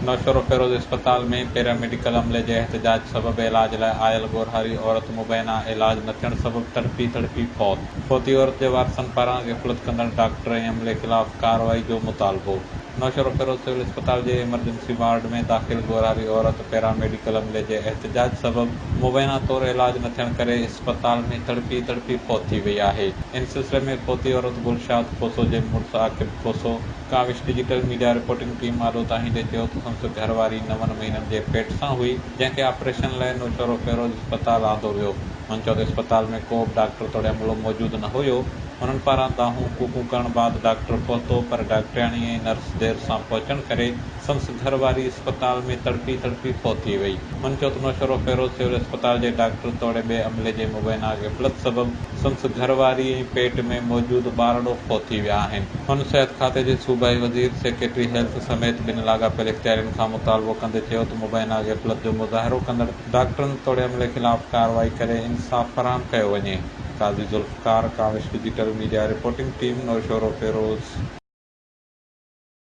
نوشهروفيروز اسپتال ۾ پيراميڊيڪل عملي جي احتجاج سبب علاج لاء آيل ڳورهاري عورت مبينا علاج نه ٿيڻ سبب تڙپي تڙپي فوت، فوتي عورت جي وارثن پاران غفلت ڪندڙ ڊاڪٽر ۽ عملي خلاف ڪارروائي جو مطالبو. نوشهروفيروز سول اسپتال جي ايمرجنسي وارڊ ۾ داخل ڳورهاري عورت پيراميڊيڪل عملي جي احتجاج سبب مبينا طور علاج نه ٿيڻ ڪري اسپتال ۾ تڙپي تڙپي فوت ٿي وئي آهي. ان سلسلي ۾ فوتي عورت گلشاد کوسو جي مڙس Aqib Khoso Kawish digital media reporting team آڏو دانهيندي چيو ته سندس گهر واري نون مهينن جي پيٽ سان هئي، جنهن کي آپريشن لاء نوشهروفيروز اسپتال آندو ويو. هن چيو ته اسپتال ۾ ڪو به ڊاڪٽر توڙي عملو موجود نه هيو، هنن پاران دانهون ڪوڪون ڪرڻ بعد ڊاڪٽر پهتو پر ڊاڪٽرياڻي ۽ نرس دير سان پهچڻ ڪري سندس گهر واري اسپتال ۾ تڙپي تڙپي فوت ٿي وئي. هن چيو ته نوشهروفيروز سول اسپتال جي ڊاڪٽر توڙي ٻئي عملي جي مبينا غفلت سبب سندس گهر واري ۽ پيٽ ۾ موجود ٻارڙو فوت ٿي ويا آهن. هن صحت کاتي جي صوبائي وزير، سيڪريٽري هيلٿ سميت ٻين لاڳاپيل اختيارين کان مطالبو ڪندي چيو ته مبينا غفلت جو مظاهرو ڪندڙ ڊاڪٽرن توڙي عملي خلاف ڪارروائي ڪري انصاف فراهم ڪيو وڃي. Qazi Zulfiqar, Kawish digital media reporting team, Naushahro Feroze.